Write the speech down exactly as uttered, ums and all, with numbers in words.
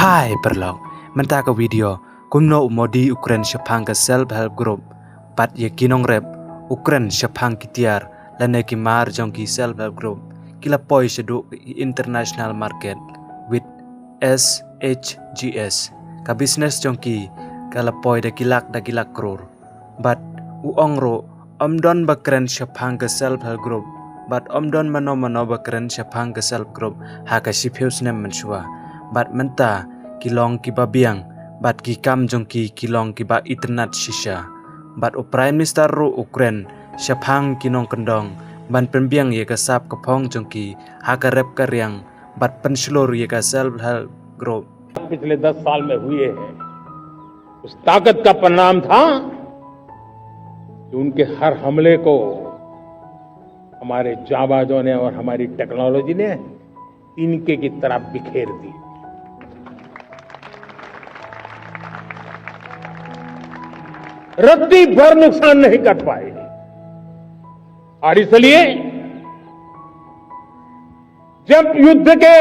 Hai paralok, mynta ka video, kumno u Modi u kren shaphang ka self help group, bad ïa ki nongrep u kren shaphang ki tiar lane ki mar jong ki self help group, ki la poi shaduh international market with S H G S. Ka business jong ki ka la poi da ki lak da ki lak crore. Bad u ong ruh, ym don ba kren shaphang ka self help group, bad ym don mano mano ba kren shaphang ka self group ha ka shiphew snem mynshuwa. Bad mynta ki long kiba biang, bad ki kam jong ki ki long kiba itynnad shisha. Bad u Prime Minister ruh u kren shaphang ki nongkyndong ban pynbiang ïa ka sap ka phong jong ki ha ka rep ka riang, bad pynshlur ïa ka self help group. पिछले दस साल में हुए हैं, उस ताकत का परिणाम था कि उनके हर हमले को हमारे जाबाजों ने और हमारी टेक्नोलॉजी ने तिनके की तरह बिखेर दी। रत्ती भर नुकसान नहीं कर पाए। और इसलिए जब युद्ध के